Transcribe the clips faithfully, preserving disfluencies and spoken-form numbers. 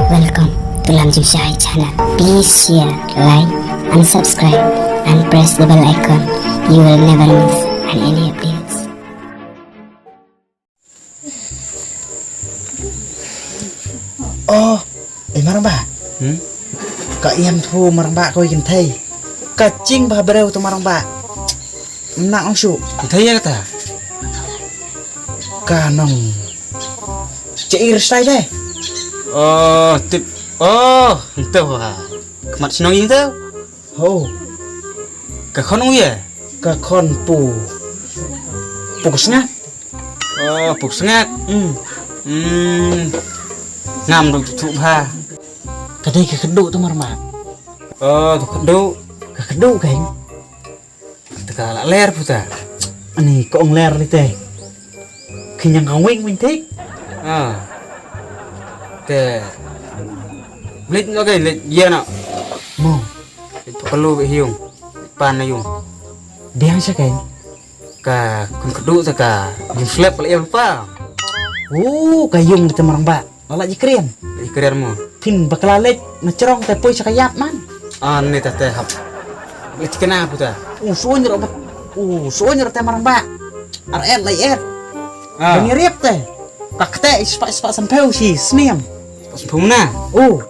Welcome to Lam Jingshai channel. Please share, like, and subscribe, and press the bell icon. You will never miss any updates. Oh, eh, Marang Bah. Hmm? Ka ïam tu Marang Bah, kawei kynthei. Ka jingbhabriew tu Marang Bah. Mnang ong shu. Kynthei ïa kata. Ka nong. Che ir stai de. Oh, tip. Oh, ntu ha. Khmat shnong ïing tu. Ho. Ka khon u ïa? Ka khon pu. Pu ka sngat. Oh, pu ka sngat. Hmm. Hmm. Ngam duk tu bha. Ka dei ka kynduh tu Marang Bah. Oh, tu kynduh. Ka kynduh kan. Te ka la ler puta. Ani ka ong ler li te. Ki ñiang ka wing wing te. Ah. Te. Blit no ke, blit ïa no. Mo. Itu perlu be hiung. Pan na yung. Biang sa kan. Ka kun kedu te ka yung slep la ïa lupa. Oh, ka yung te Marang Bah. Lala ji krian. Ji krian mo. Phin bakla lej na chrong te poi sa ka ïap man. Ah, ni ta te hap. Lej kena puta. U suñ ro bat. U suñ ro te Marang Bah. Ar et lai et. Ah. Bani riap te. Tak te ispa ispa sampeu si sniam. Sampeu na. U.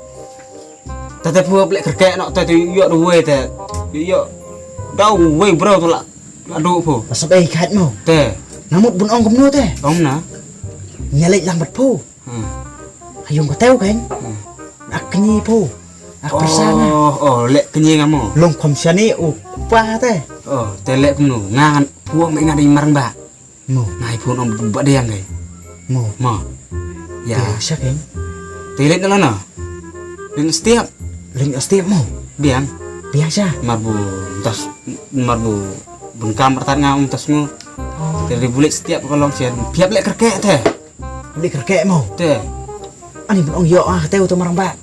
Ta te pu blek kerkek nok ta te yok dua te. Yok. Dau wei bro tu la. La du pu. Pasal ei kat mo. Te. Namut bun ong kumno te. Ong na. Nyalej lang bat pu. Hmm. Hayung ka teu kan. Hmm. Ak kñi pu. Ak persana. Oh, oh, lek kñi nga mo. Long khom shani u pa te. Oh, te lek kumno. Nga puang me nga dei Marang Bah. Mo. Ngai phone om ba dei ngai. Mo. Mo. Ya. Te sha kan. Te lek na na. Lek stiap. Lek stiap mo. Biang. Biang sha. Mar bu tas mar bu bun kam pertat nga um tas ngo. Oh. Te bulik stiap ko long sian. Piap lek kerkek te. Bli kerkek mo. Te. Ani bun ong yok ah te u tu Marang Bah.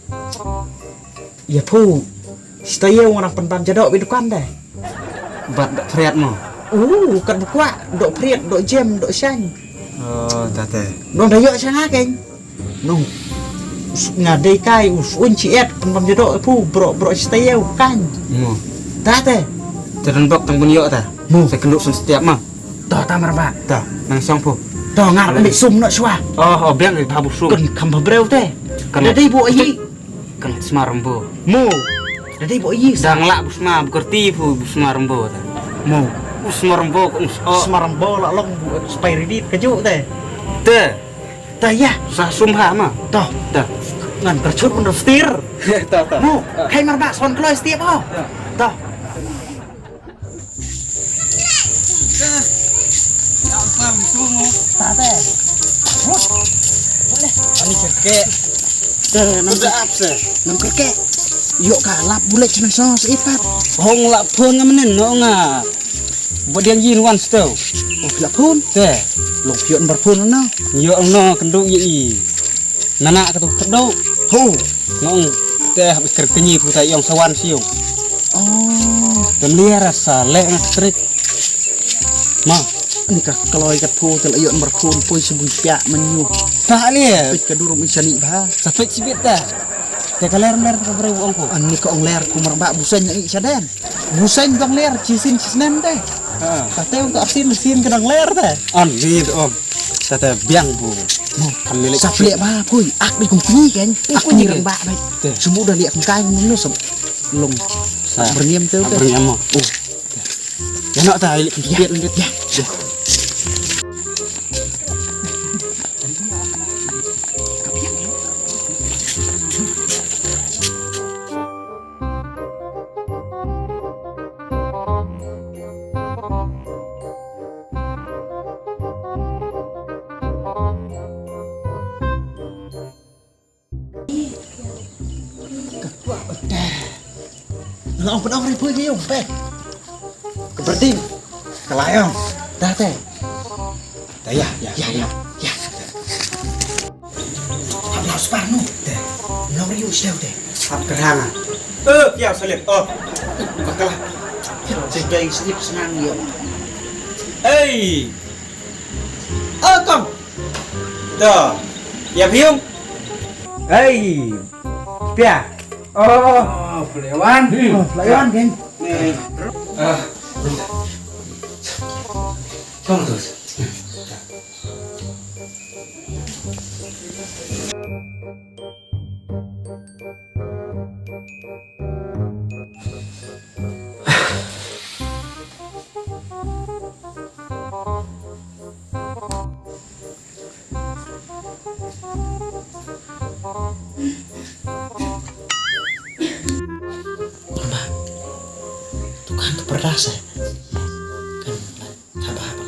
Ïa pu. Sta ïa u ngarang pynbam jadok bi dukan de. Bat dok priat mo. Uh, kat bukwa dok priat dok jem dok shang. Oh, ta te. Nong da yok shang akeng. Nong nga dei kai u un chi et pynbam jadok pu bro bro sta ïa u kan. Mo. Ta te. Te don bok tang bun yok ta. Mo. Sa kenduk sun stiap ma. To ta Marang Bah. Ta, nang song pu. To ngar ambil sum nok shwa. Oh, oh biang di babu sum. Kan kam ba breu te. Kan da dei bu ayi. Kan smar mbo. Mo. Da dei bu ayi. Dang lak bu sma bu kerti pu bu smar mbo ta. Mo. Bu smar mbo kan. Smar mbo lak long bu spy ready ka ju te. Te. Ta ya. Sa sum ha ma. To. Ta. Ngan terchut pun stir. Ta ta. Mo. Hai Marang Bah son kloi stir po. Ta. Tate. Boleh. Kami cerkek. Dah, nang dah apa sih? Nang kerkek. Yok ka lap bulai cina sos ipat. Hong lap phone nga menen no nga. Buat dia yin wan sto. Oh, lap phone. Te. Long phiot bar phone na. Yok no kendu ye i. Nana ka tu kedo. Ho. Ngong te hab ker kenyi pu ta yong sawan siung. Oh. Tem liar sa le ngat trik. Ma. Ni ka kloi kat pu te la yon mar phone poi si bui pia man yu. Ta liar. Pit ka durum isani ba. Sa pit si bit ta. Te ka ler mer ka breu ong ko. An ni ka ong ler ku mar ba busen ngi saden. Busen dang ler chisin chisnen te. Ha. Ta te ong ka asin sin ka dang ler te. An ni ong. Tata biang bu. Mo. Kan lele. Sa pele ba pui. Ak di kum kini kan. Ak kini rang ba bai. Te. Semua dah lihat kan mun sep. Long. Sa. Berniam tu. Berniam mo. Oh. Ya nak ta lele. Ya. Ya. Nang pynong ri pui yung pe. Ka berding. Ka layong. Dah te. Dah ya ya ya ya. Ya. Hap lau spar nu. Te. Nong ri u sdeu te. Hap kerhang. Eh, ya salib. Oh. Bakala. Sedai slip senang yo. Hey. Oh, kong. Dah. Ya biung. Hey, Pia. Oh, oh, Flewan. Hmm. Oh, Flewan kan. Ni. Ah. Tong tu. Mama, tu kan tu perdas eh. Kan haba haba.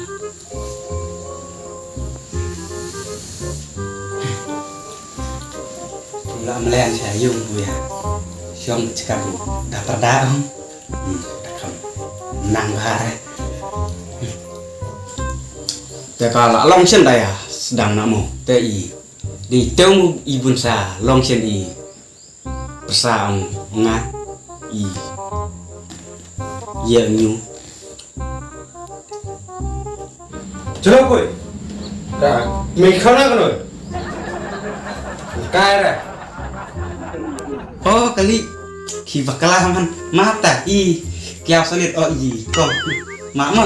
La mleng sha yung buya. Shong chika bu da perda ong. Hmm, da kam nang bahar eh. Te ka la long shen da ya sdang na mo te i. Di teu i bun sa long shen i. Pyrsa ong nga i. Ye nyu. Chalo koi. Ka me khana kano. Kai ra. Oh kali. Ki bakla man mata i. Kiau solid oh i. Kong. Mak ma.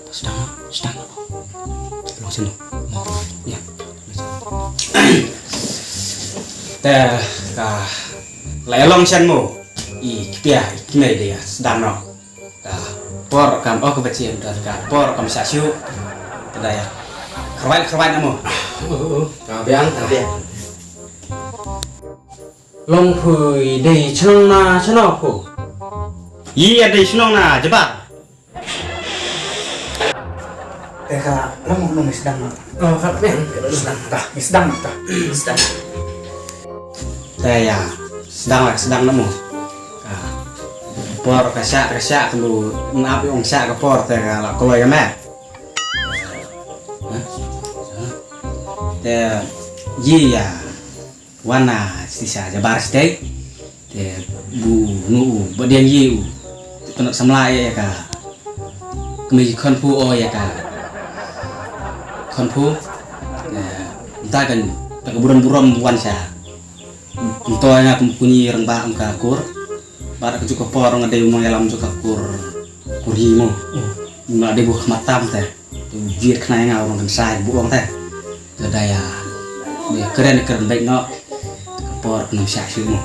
Sdang, sdang. Long sien mo. Ya. Te ka la long sien mo. I kpia, i kmie de ya sdang no. Ka por kam oh ka bachien ka por kam sa shu. Te da ya. Kharwai kharwai na mo. Oh, oh, oh. Ka biang ka biang. Long phu i dei chnong na chno phu. Yi ya dei chnong na Jabar. Te ka long mo ngi sdang na. Oh, ka biang ka sdang ta. Ngi sdang ta. Sdang. Te ya sdang la sdang na mo. Ka por ka sha ka sha ka lu nap ong sha ka por te ka la kloi ka me. Te yi ya. Wan na shisha Jabar state. Te bu nu u ba diang yi u. Te penat samla ya ka. Kami khon phu o ya ka. Khon phu. Te nta kan ta ka buram buram wan sha. Nto nga kum kunyi rang ba ka kur. Ba ka juk ka por nga dei u nong yalam juk ka kur. Kur yi mo. Nga dei bu khmat tam te. Te u jied khnai nga u nong kan sai bu ong te. Te da ya. Be kren kren bek no. Ka por ka nam sha shu mo.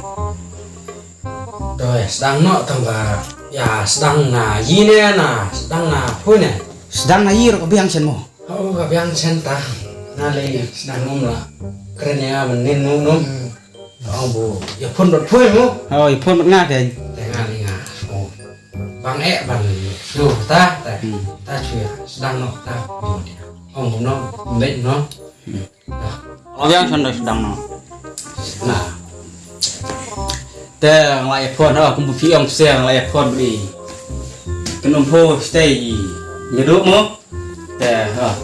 To ya sdang no tang ba ya sdang na yi ne na sdang na phu ne. Sdang na yi ro ka biang chen mo. Oh ka biang chen ta. Na le sdang num la. Kren ya men nin num num. Ong bu ya phun bad phu mo. Oh ya phun bad nga ken. Te nga le nga. Oh. Bang eh ban lu ta ta. Hmm. Ta chu ya sdang no ta. Ong bu no. Mbek no. Hmm. Ong yang san da sdang no. Na. Te nga la ya phun ha kum bu phi ong se nga la ya phun bri. Ken um phu stay i. Ngedu mo. Te ha.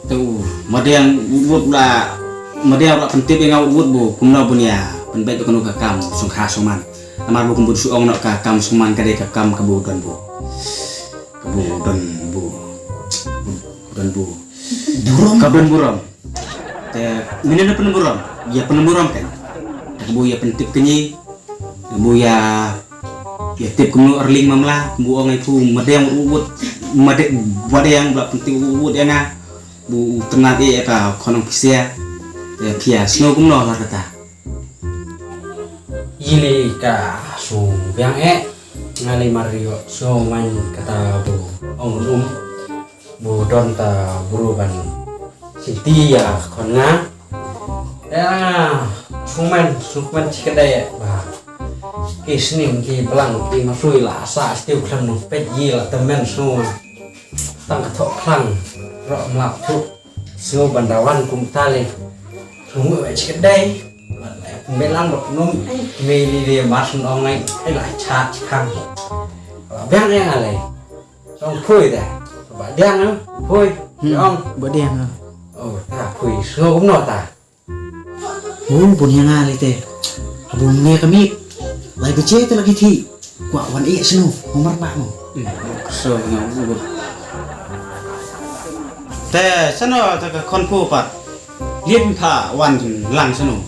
Tu madiang wut la madiang la pentip nga wut bu kumno bunia penbet kanu ka kam sungkha sungman. Amar bu kum bu su ong no ka kam sungman ka dei ka kam ka bu don bu. Ka bu don bu. Don bu. Burom. Ka don burom. Te mene na pen burom. Ya pen burom kan. Ka bu ya pentip kenyi. Ka bu ya ya tip kumno erling mamla bu ong ai phu madeng u wut madeng wadeng bla penti u wut ya nga bu u tnat e ka khonong pisia ya pia sno kumno lar kata. Yili ka su biang e ngali mario so man kata bu ong um. Bu don ta bru ban sinti ya khon nga. Ya, sumen sumen chikadai ba ki sning ki blang ki masui la sa stiu khlem nong pet yi la temen su. Tang ka thok khlang ro mlak thuk su ban dawan kum tale. Sumen chikadai. Melang bak num me li de mas nong ngai ai la chat khang. Biang yang ale. Song phui da. Ba diang no. Phui. Hmm. Yong. Ba diang no. Oh, ta phui. Sngo kumno ta. Oh, bun yang ali te. Abun ne kami. Lai beche te lagi thi. Kwa wan e snu. Umar ba mo. Hmm. So nga u. Te shano te ka khon phu pat? Lip pha wan lang shano?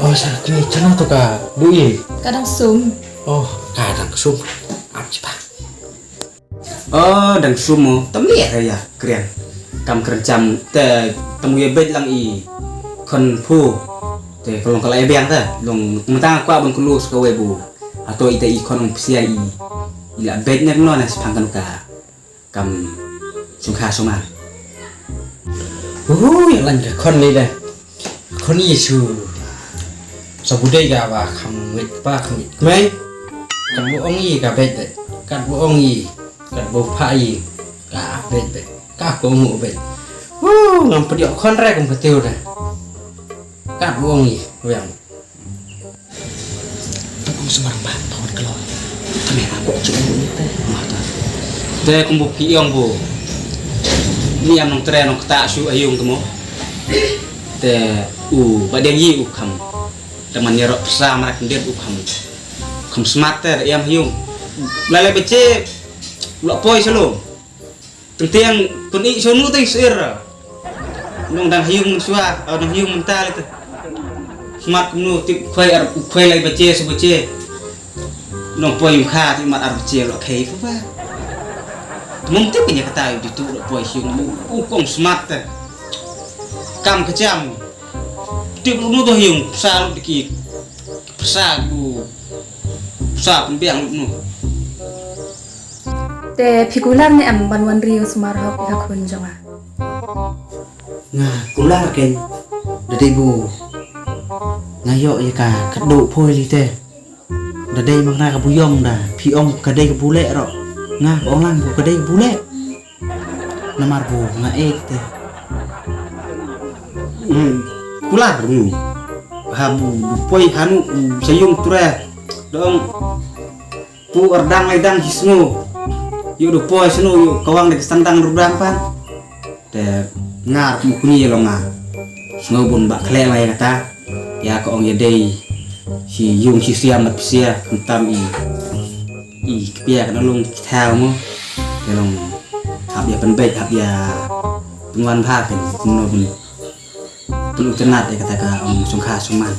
Oh, sa kri shano to ka bui. Ka dang sum. Oh, ka dang sum. Ap chi pa. Oh, dang sum mo. Tam lieh ra ïa krian. Kam kren cham te tam ïa beit lang i khon phu. Te ka long ka la ïa biang te long mynta kwah ban kulu sa kawei bu. Hato ita i khon ong psia i. I la beit ne no na sipang kan ka. Kam sungkha sungman. Uhu, ïa lan ka khon ni de. Khon ni su. Sa budai ga ba kham wit pa kham wit kmai. Kat bu ong i ka beit beit. Kat bu ong i. Kat bu pha i. Ka beit beit. Ka ko ngu beit. Uhu, ngam pediok khon re kum ketiu de. Kat bu ong i. Wiang. Ong sumar ba tawon kloi. Tame aku cuk ni te. Mata. Te kumbu pi ong bu. Ni am nong tre nong kata su ayung temo. Te u ba deng yi u kham. Teman nyerok psa marak ndir u kham. Kham smart te da yam ayung. Lalai bece. Lok poi selo. Tengteng kun i sonu teng sir. Nong dang hiung mun sua, oh, dang hiung mun tal itu. Smat kumnu tip khwai ar khwai lai bache su bache. Nong poi yung kha tip mat ar bache lo khei fu ba. Mung tip nya kata yu ditu lo poi hiung mu. U kong smat te. Kam kejam. Tip lu nu to hiung sa lu diki. Sa lu. Sa pun biang lu nu. Te phi kular ne em ban wan ri u sumar hok ïa ka khun jong nga? Nga kular ken da dei bu nga ïoh ïa ka kadu phoi li te da dei ma nga ka bu ïong da phi ong ka dei ka bu leh ro nga ka ong lang bu ka dei ka bu leh namar bu nga ek te. Hmm, kular nu ha bu poi hanu sa yung ture dong. Pu ardang lai dang hi sngew. Yu du poi sngew yu kawang de stang dang rudang pan. Te ngar mu kuni lo nga. Sngew bun ba khle mai kata. Ya ka ong ya dei. Si yung si siam mat pisia kentam i. I kepia kana long thau mo. Te long hap ya penbek hap ya penguan bha ken kumno bun. Pelu tenat ya kata ka ong sungkha sungman.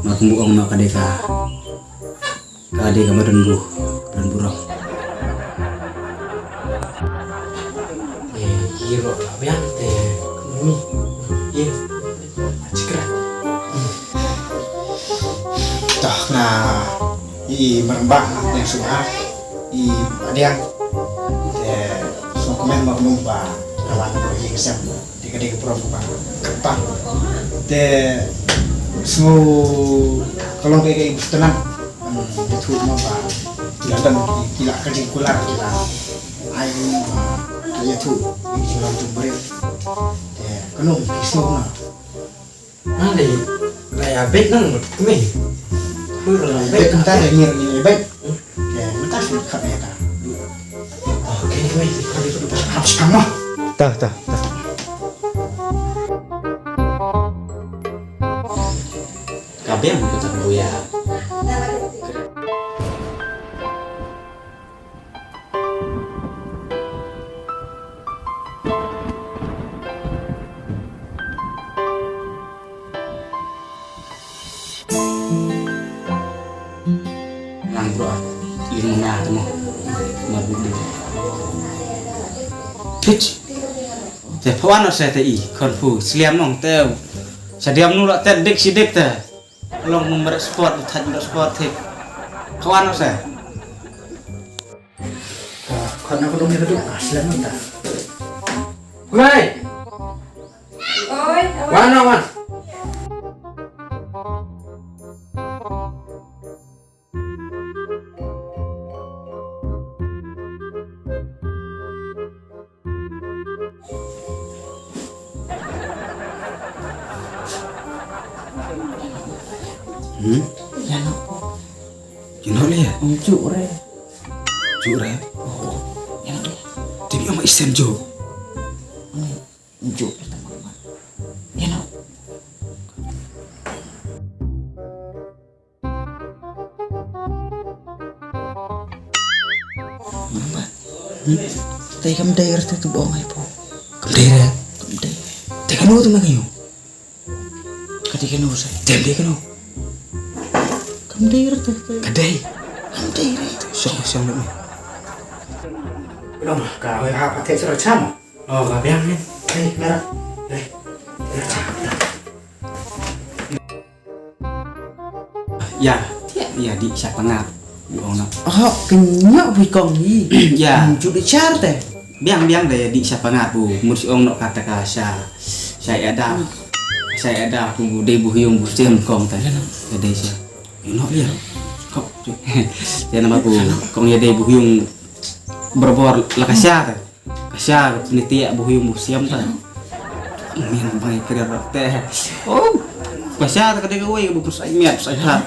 Ma kumbu ong no ka dei ka. Ka dei ka madan bu, madan bu rong. Eh, iro la biang te mi. Ye. Achikra. Tah na i merembah na yang suha i adiang. Te so komen ba num ba kawan ko ye kesem. Te ka dei ka burom kaba kyrpang. Te sngew ka long kaei kaei ba sngewtynnat. Hmm, ïathuh mo ba ki la don ki, ki la ka jingkular ki la ai mo ba ki ïathuh ïa ki jinglong jong u briew. Te kano ki sngew na. Nga dei la ïa beit nang kmie. Beit mynta dei ngin ïa beit. Te mynta shu khap ïa ka. Okay, kmie. Hap shi kang mo. Tah, tah, tah. Ka biang ka tang buya. Nang bro, ling na temo. Mar budi. Tich. Te phawan se te i, khon phu, sliam nong te. Sa diam nu la te dik si dik te. Long mum rak sport, thaj rak sport thik. Kawan ose. Kawan aku dong ni tu, ah, sila minta. Mai. Oi, oi. Wan, wan. Hmm? Ïa no. Ïa no le. Ong ju re. Ju re. Oh, ïa no le. Te bi ong isen ju. Ong ju. Ïa no. Mama. Hmm? Te kam dei rta tu bong ai po. Dei re. Dei kano tu ma ka ïung. Ka dei kano sa. Dei dei kano. Kam dei re tu. Ka dei. Kam dei re. Song song ni. Long ka wei ha ka te sero chama. Oh ka biang ni. Hei mera. Hei. Ya, ya di sha pangap. Ong na. Oh, kenyok bui kong ni. Ya. Ju di char te. Biang biang da ya di sha pangap bu. Mur si ong nok kata ka sha sha ya da. Sha ya da bu de bu hiung bu sem kong te. Ya de sha. Yu nok ya. Kok. Ya nama bu kong ya de bu hiung berbor la ka sha te. Ka sha ni tiak bu hiung bu siam ta. Min bai kria rap te. Oh. Ka sha ta ka dei ka wei bu pus ai miat pus ai ha.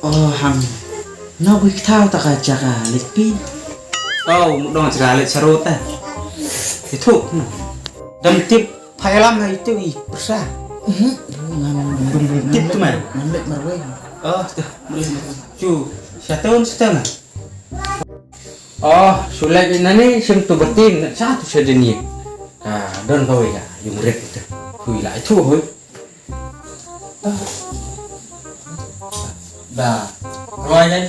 Oh ham. No bu kthau ta ka jaka lek pi. Oh mu dong jaka lek sarut ta. Itu. Dam tip. Pha ïalam ha itu i pyrsa. Mhm. Ngam tip tu mai. Ngam lek marwei. Oh tu. Chu shatun shatun. Oh sulek ina ni sim tu bertin sa tu sedeni. Ah don kawei ka yung ret itu. Hui la itu hui. Da. Roi kan.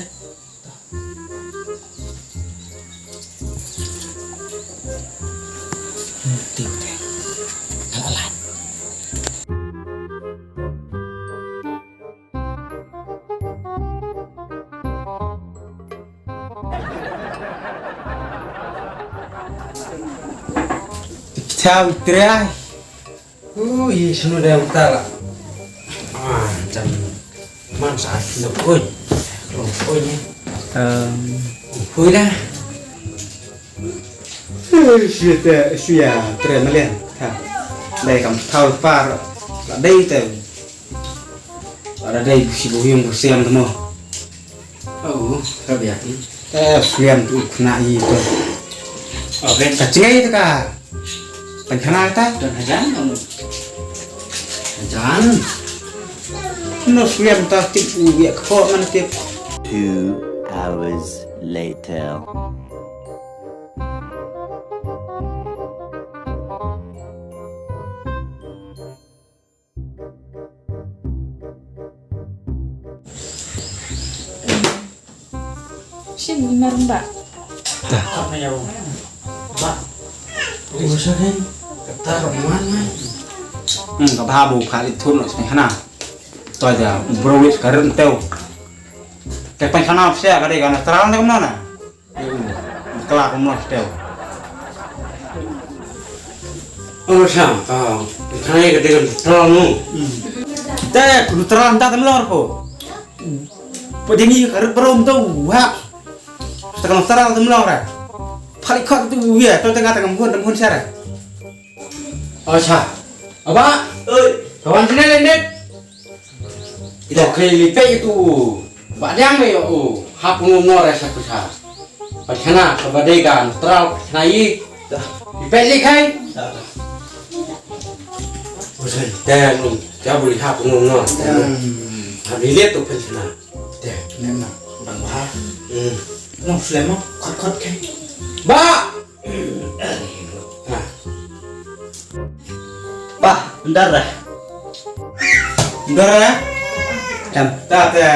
Chào trai. Ui, sunu da uta la. Ah, jam man sa no koi. Lo koi ni. Em, koi da. Ui, shu te, shu ya tre malian. Ha. Dai kam thau par. La dai te. La dai si bu yung bu siam temo. Oh, ka biak ni. Eh, sliam tu kena i tu. Oh, ben. Ka cengei tu ka. Kan kena ta. Dan hajan. Hajan. No sliam ta tip u biak ko man tip. Two hours later. Shin i marumba. Ba. Usa kan kata roman mai. Hmm, ka babu kali thun lo sini hana. To aja bro wit karim teu. Te pen kana sia kade kana terang dek mana. Kla kumno stel. Oh sa ka. Kai ka dengan terang nu. Te ku terang ta temlor ko. Pajini karet berom tu wa. Setengah terang temlor ra. Paling kok tu ya tu tengah tengah muhun muhun sara. Oh sa. Aba. Oi. Kawan sini lendet. Ito kay lipay ito. Ba diang me o hap ngom nor sa kusa. Pakhana ka badega neutral pakhana yi. Lipay li kay. Usan dan ya buli hap ngom nor. Hap lilet tu pakhana. Te nem na bang ba. Hmm. No flema kot kot kay. Ba. Bah, bentar dah. Bentar dah. Dam. Ta te.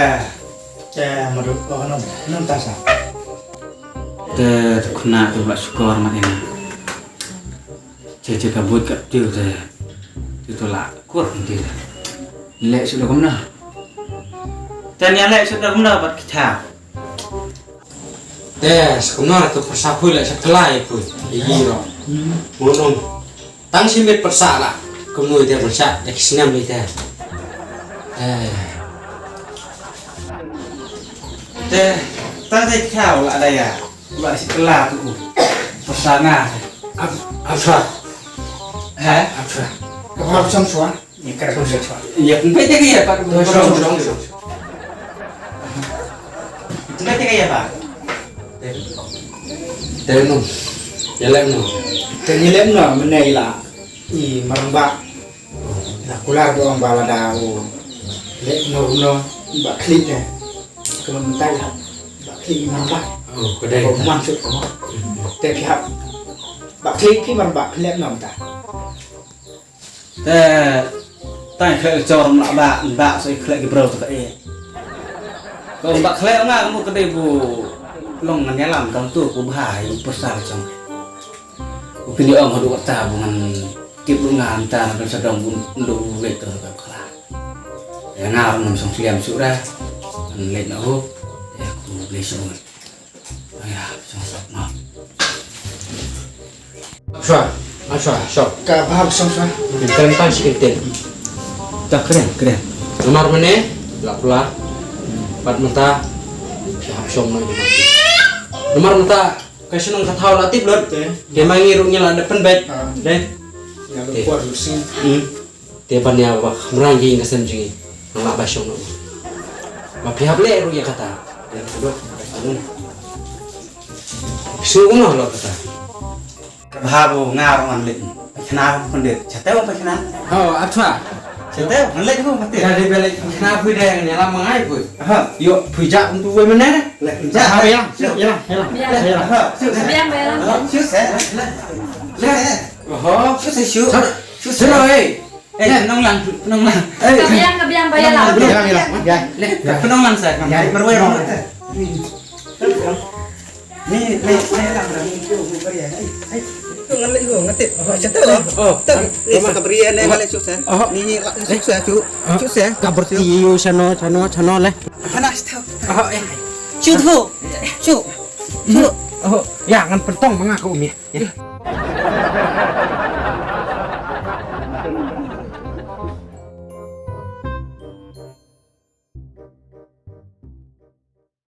Te madu ko no. Nam ta sa. Te tu kena tu ba syukur mat ini. Che che ka buit ka tiu te. Tu tu la kur nanti. Lek sudah kemana? Te nia lek sudah kemana bat kita. Te, sekumno tu pyrsa pui la sha thlai pui. Igi ro. Ngunung. Tang shi mit pyrsa la. Kumno ite pyrsa da ki snem ite. Eh. Te, ta te khaw la da ya. La shi kla tu. Pyrsa nga. Ap, apsa. He? Apsa. Ka pyrsa sua. Ni ka rasa sua. Ya, kumbai te ya pa. Sua, sua, sua. Kumbai te ya pa. Te no. Ya lem no. Te ni lem no, menai la. I marang ba. Na kular doang ba la da u. Lem no no ba klik ne. Kalau mentai la. Ba klik i marang ba. Oh, ka dei. Ba man sut ka mo. Te phi hap. Ba klik phi mar ba klik nam ta. Te tang khleh jor ma ba ba sa khleh ki bro ta e. Ko ba khleh nga mo ka dei bu long ngan ïalam tang tu ku bha ïa u pasal jong. U pynïoh ong haduh katta ba ngan tip ruh nga mynta na ka sdang bun ndu leit ka ka khla. Ïa nga ruh ngam shong sliam shuh re. Ngan leit na u. Ïa ku leit shuh. Ïa shong shuh ma. Shwa, shwa, shwa. Ka bha shong shwa. Kren tang shi kren. Ta kren, kren. Namar mane la pula. Pat mynta. Ïa shong na. Namar mynta. Ka shnong ka thaw la tip lut. Te. Te ma ngi ruh ngi la da pynbeit. Ah. Dei. Nga da. Te. Por lu sing. Hmm. Te ban ïa ba khamrang ki ïing ka sem jong ngi. Nga la ba shong noh. Ba phi hap leh ruh ïa kata. Ïa kata. Shu noh lo kata. Ka bha bo nga ruh ngan leit. Pakhna ruh pyndet. Chatew pakhna. Oh, acha. Chatew ngan leit ruh pyndet. Ka dei ba leit pakhna phi dei ngan ïalam ma ngai phi. Aha. Ïoh phi jak tu wei mane. Leit jak. Ha, ïalam. Ïalam, ïalam. Ïalam. Aha. Biang, biang. Aha. Shu se. Leit. Oho. Shu se shu. Shu se. Shu se. Eh, nong lang, nong lang. Eh. Ka biang, ka biang, ba ïalam. Ïalam, ïalam. Leh, nong lang sa. Marwei rong. Ni, ni, ni lang dah. Ni tu ngan leh tu, ngan tip. Oh, cerita lah. Oh, tu. Ni sa ka bria ni ngan leh sukses. Oh. Ni, ni lah sukses tu. Sukses. Ka berti yu sano, sano, sano leh. Hana sta. Oh, eh. Cu tu. Cu. Cu. Oh, ya ngan pentong manga ka umi. Ya.